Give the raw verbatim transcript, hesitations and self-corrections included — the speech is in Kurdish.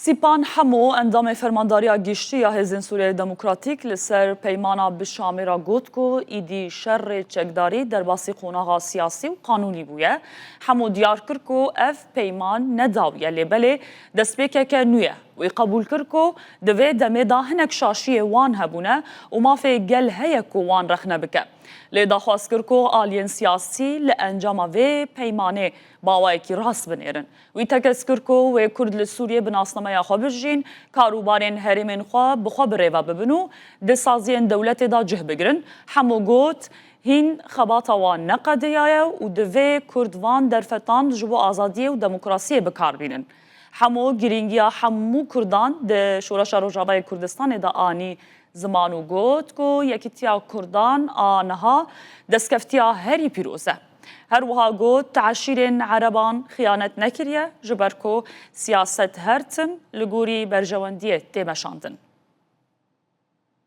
Sîpan Hemo, endamê Fermandariya Giştî ya Hêzên Sûriyeyê Demokratîk, li ser peymana bi Şamê re got ku îdî şerê çekdarî derbasî qonaxa siyasî û qanûnî bûye. Hemo diyar kir ku ev peyman ne dawî ye, lê belê destpêkeke nû ye. Wî qebûl kir ku di vê demê de hinek şaşiyê wan hebûne û mafê gel heye ku wan rexne bike. Lê daxwaz kir ku aliyên siyasî li encama vê peymanê bi awayekî rast binêrin. Wî tekez kir ku wê Kurd li Sûriyê bi nasnameya xwe bijîn, karûbarên herêmên xwe bi xwe bi rê ve bibin û di saziyên dewletê de cih bigirin. Hemo got, hîn xebata wan neqediyaye û divê Kurd van derfetan ji bo azadiyê û demokrasiyê bi kar bînin. Hemo girîngiya hemû Kurdan di Şoreşa Rojavayê Kurdistanê de anî ziman û got ku yekîtiya Kurdan a niha destkeftiya herî pîroz e. Her wiha got, eşîrên Ereban xiyanet nekiriye, ji ber ku siyaset her tim li gorî berjewendiyê tê meşandin.